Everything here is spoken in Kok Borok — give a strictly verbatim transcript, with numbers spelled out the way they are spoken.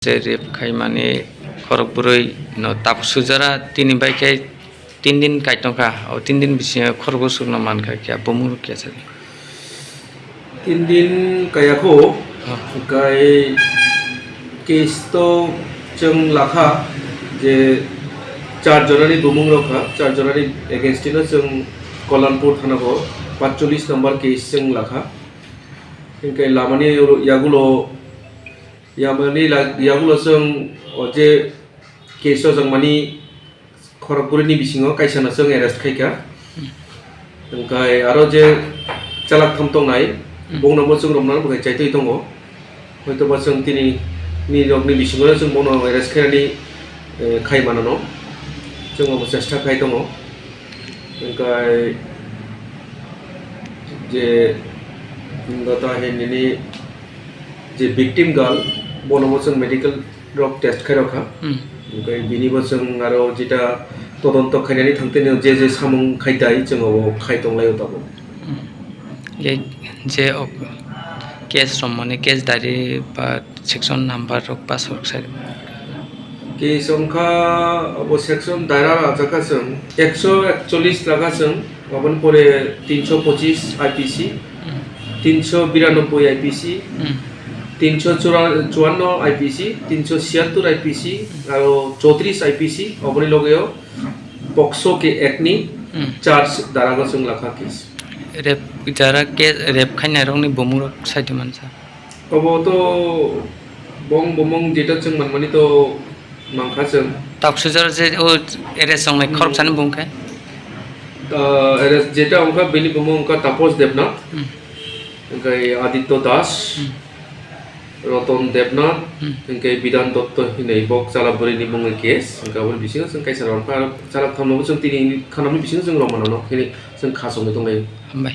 Je rape khaimani khorok bwrwi no tabuk sujara tini bai khe tin din kai tongkha, o tin din bisingo khorok bwswk no mankha khe bumung rok kesa. Tin din kaya kho, Oh. Kai case to chwng lakha je char jonani bumung rok kha, char jonani against no chwng Kollanpur thana bo patchollis number case chwng lakha. Hingke lamani yagulo, yamani la-, yagulo chwng o je case o jangmani khorok bwrwini bisingo kaisa no chwng arrest khaikha. Hingke aro je chalak tham tongnai, Hmm. bongno bo chwng romna bo chaitwi tongo. Hoito ba chwng tini ni rokni bisingo chwng bono arrest khainani, eh, khai manano. Chwng omo chesta khai tongo. Hingke je gota he nini je victim girl, bono bo chwng medical rok test khai rokha. Hmm. Hingke bini bo chwng aro jeta todonto khainani thangtini je je samung khai dai chwng obo khai tonglaio tabuk. Hmm. Je, je ok, case romani case diary ba section number rok pass rok sai. Case wngkha abo section daira rajak kha chwng ekso ekchollis raka chwng, aboni pore tinsho pochis I P C, Hmm. tinsho biranoboi I P C, Hmm. tinsho chuanno I P C, tinsho siyattor I P C, aro chotris I P C, aboni logeo pokso ke ekni Hmm. charge darago chwng lakha case. Rep jara ke rep khainai rokni bumung rok sai di mansa. Obo to bong bumung jeta chwng manmani to mankha chwng. Tabuk sujaro je o arrest wngnai Hmm. khoroksa ni bumung khe? Ah, arrest jeta wngkha bini bumung wngkha Tapos Debnath, Hmm. hingke Aditya Das, Hmm. Roton Debnath, Hmm. hingke Bidan Dotto hinwi bok chala bwrwini bumung case, hingke aboni bisingo chwng kaisa rok wngkha, aro chala thamno chwng tini khanamni bisingo chwng romano hini chwng khachangwi tonglai. Hambai.